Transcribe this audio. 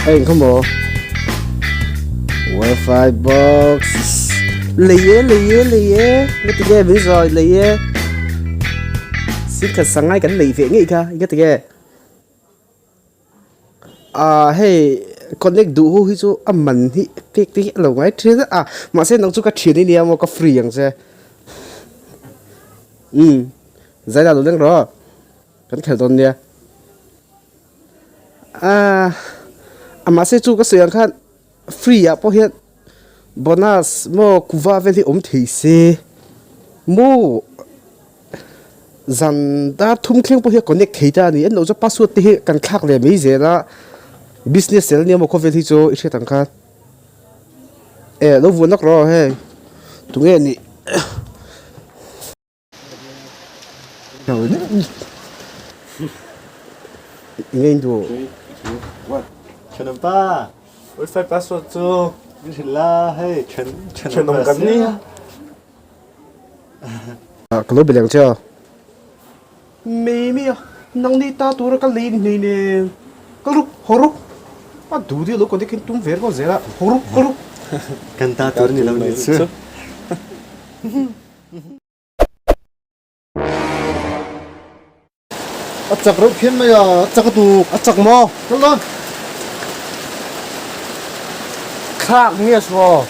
Hei kha maw wifi box lei e lei e lei e nga ti nge min zawi lei e sikhat sangai kan lei ve ngei kha nga ti nge ah hei connect duh ho hi chu a man hi pek te hi a lo ngai thin a mahse nang chu ka thian i nia maw ka free ang che umm zaila lo leng rawh kan khelh dawn nia. Aaa a mahse chu ka sawi ang khan free ah pawh hian bonus maw kuva vel hi awm thei se maw zan dar thum thleng pawh hi a connect thei ta a ni englo chu password te hi kan thlak ve mai zel a business zel ania maw khawvel hi chu i hriat ang khan eh lo vuan lawk rawh hei tunge nih. Thenawmpa, wifi password chu min hrilh la, hei thenawm kan nia. Ka lo be leng che a. Mei mei a, nang ni ta tura ka lei ni hnei nen. Ka ru, haw ru. A duh deuh lo connect hian tum ve ringawt zel a, haw ru, ka ru. Kan ta tur ni lo ni chu. A chak reuh phian mai a, a chak a tuk. A chak maw? Kal dawn. Thlak nge saw?